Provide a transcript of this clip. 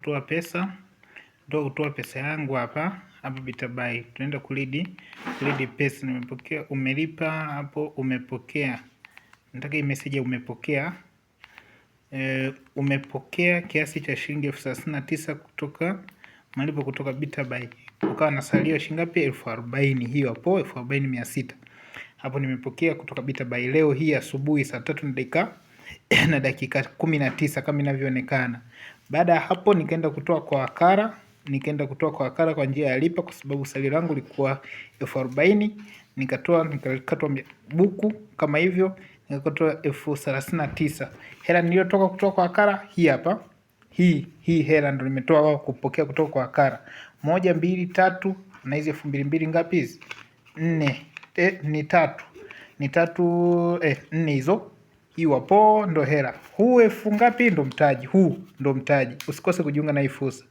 Kutoa pesa, ndio kutoa pesa yangu hapa hapa Bitabuy. Tunaenda kulidi pesa. Nimepokea, umelipa hapo, umepokea. Nataka hii message umepokea. Umepokea kiasi cha shilingi 39,000 kutoka malipo kutoka Bitabuy. Ukawa na salio shilingi ngapi? 40,000. Hiyo hapo 40,600. Hapo nimepokea kutoka Bitabuy leo hii asubuhi saa 3 na dakika 19 kama inavyoonekana. Baada ya hapo nikaenda kutoa kwa wakala, nikaenda kutoa kwa wakala kwa njia ya lipa kwa sababu salio langu lilikuwa 40,000, nikatoa nikakatwa buku kama hivyo, nikakatwa 39,000. Hela niliyotoka kutoka kwa wakala hii hapa. Hii hela ndo nimetoa kupokea kutoka kwa wakala. 1, 2, 3 na hizi elfu mbili mbili ngapi hizi? 4. Ni tatu. Ni tatu, 4 hizo. Iwapo ndo hela. Huu elfu ngapi ndo mtaji. Huu ndo mtaji. Usikose kujiunga na hii fursa.